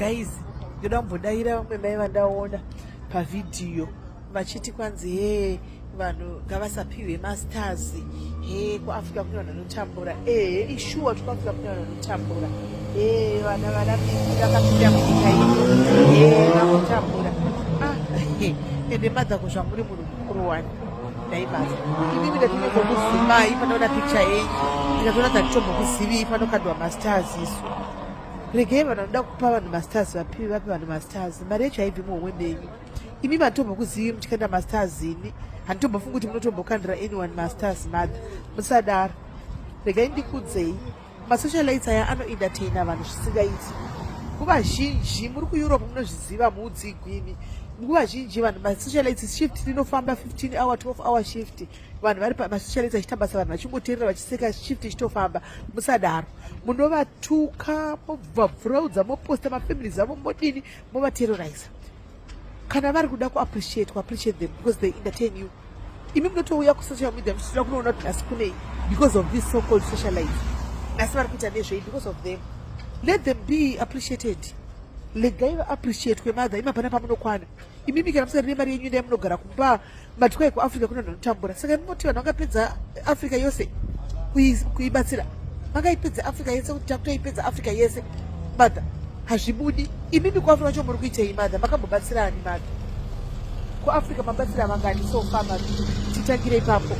Guys, ndoda kumbodaira vamwe mai vandaona pavhidhiyo vachiti kwanzi hee, vanhu ngavasapiwe mastars, hee, kuAfrica kune vanhu vanotambura. Ehe, ishuwa kuti kuAfrica kune vanhu vanotambura. Hee, vana vana miki vakapinda munyika ino, hee, vakutambura. Ah, ende madhako zvamuri munhu mukuru wani. Dai basa imimi ndatombokuzumai pandaona picture yenyu, ndikatoona ndatitombokuzivi panokandwa mastars isu. Regai vanhu vanoda kupa vanhu mastars vapiwe, vape vanhu mastars. Mari yacho haibvi muhomwe menyu imi. Vanditombokuzivi muchikanda mastars, ini handitombofungi kuti munotombokandira anyone mastars. Mother, musadaro. Regai ndikudzei, masocialites aya anoentertaina vanhu zvisingaiti. Nguva zhinji muri kuEurope, munozviziva, muudzigwimi. Nguva zhinji vanhu masocialites shift rinofamba 15 hour, 12 hour shift. Vanhu vari pamasocialites achiita basa, vanhu vachingoteerera, vachiseka, shift ichitofamba. Musadaro, munovatuka, mobvabvuraudza, moposta mafamilies avo, modini, movaterroriza. Kana vari kuda kuappreciate, kuappreciate them because they entertain you. Imi munotouya kusocial media muchitoda kunoona kuti nhasi kunei because of this so called socialite, nhasi vari kuita nezvei. Because of them, let them be appreciated. Regai vaappreciatwe. Mother, imi hapana pamunokwana imimi. Kana musati nemari yenyu, endai munogara kumba. Matwai kuAfrica kuna vanhu vanotambura, saka munoti vanhu vangapedza Africa yose kuibatsira? Vangaipedza Africa yese kuti takutoipedza Africa yese? Mother, hazvibudi. Imimi kuAfrica vacho muri kuitei? Mother, makambobatsira ani? Mother, kuAfrica mabatsira vangani so far? Mother, titangire ipapo,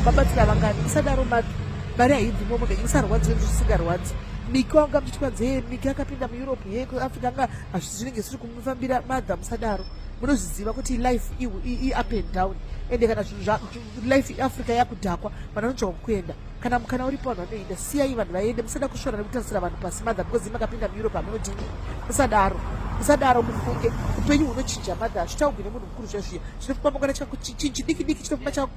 mabatsira vangani? Musadaro, mother. Mari haibvi momo menyu. Musarwadziwe zvisingarwadzi. Miki wanga muchiti kwanzi ye Miki akapinda muEurope, ye kuAfrica anga hazvisi zvinenge zvisiri kumufambira. Mother, musadaro. Munozviziva kuti life i-up and down, ende kana zvinhu life iAfrica yakudhakwa, vanhu vanotsvaga kuenda. Kana mukana uripo, vanhu vanoenda. Siyai vanhu vaende. Musada kusvora nekutarisira vanhu pasi, mother, because makapinda muEurope hamunodini. Musadaro, musadaro, mufunge. Upenyu hunochinja, mother. Hazvitaugwi nemunhu mukuru zvazviya. Zvinofamba mangwana, chinhu chidiki diki chinofamba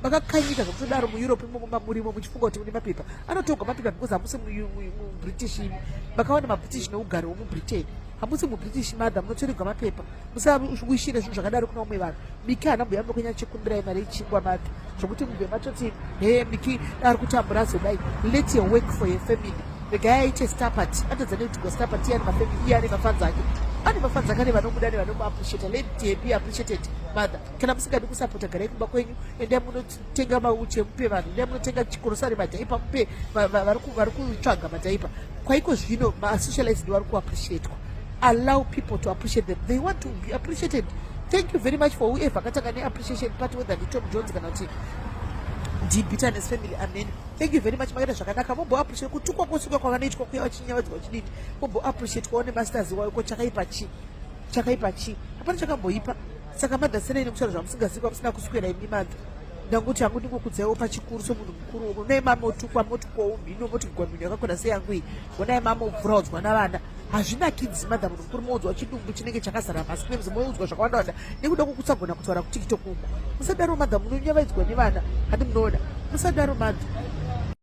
makakanyika zvokutodaro muEurope imomo mamurimo, muchifunga kuti mune mapepa. Anotogwa mapepa because hamusi muBritish. Imi makawana maBritish neugari hwomuBritain, hamusi muBritish. Mother, munotorerwa mapepa. Musawishire zvinhu zvakadaro kuna umwe vanhu. Miki haana mbuya munokunya chikumbirai mari yechingwa, mother, zvokuti mubve matoti he, Miki ari kutambura azodai. Let her work for her family. Regai aite star party. Atadza nekutigwa star party? Iye ane mafamily, iye ane mafans ake, ane mafans ake, ane vanomuda nevanomuappreciata. Let her be appreciated, mother. Kana musingadi kusapota, garai kumba kwenyu. Endai munotenga mauche mupe vanhu, endai munotenga chikorosari, madhaipa, mupe vari kutsvaga madhaipa. Kwaiko zvino masocialites ndo vari kuappreciatwa. Allow people to appreciate them. They want to be appreciated. Thank you very much for whoever akatanga neappreciation party, whether ndiTom Jones kana kuti ndiBitterness Family. Amen, thank you very much. Makaita zvakanaka. Momboappreciate kutukwa kwosuka kwavanoitwa kuya, vachinyavadzwa, vachidini. Momboappreciatwawo nemastars wayo. Ko chakaipa chii? Chakaipa chii? Hapana chakamboipa. Saka mother, senai nekutaura zvamusingazivi kwamusina kuswera imi. Mother, ndangoti hangu ndingokudzaiwo pachikuru somunhu mukuru. Unai mamotukwa, motukwawo mhino, motigwa mhino yakakona seyangu iyi. Onai mamobvuraudzwa navana, hazvinakidzi. Mother, munhu mukuru moudzwa chidumbu chinenge chakazara masperms, moudzwa zvakawanda wanda nekuda kwokusagona kutaura kuTikTok uku. Musadaro, mother. Munonyavaidzwa nevana, handi munoona? Musadaro, mother.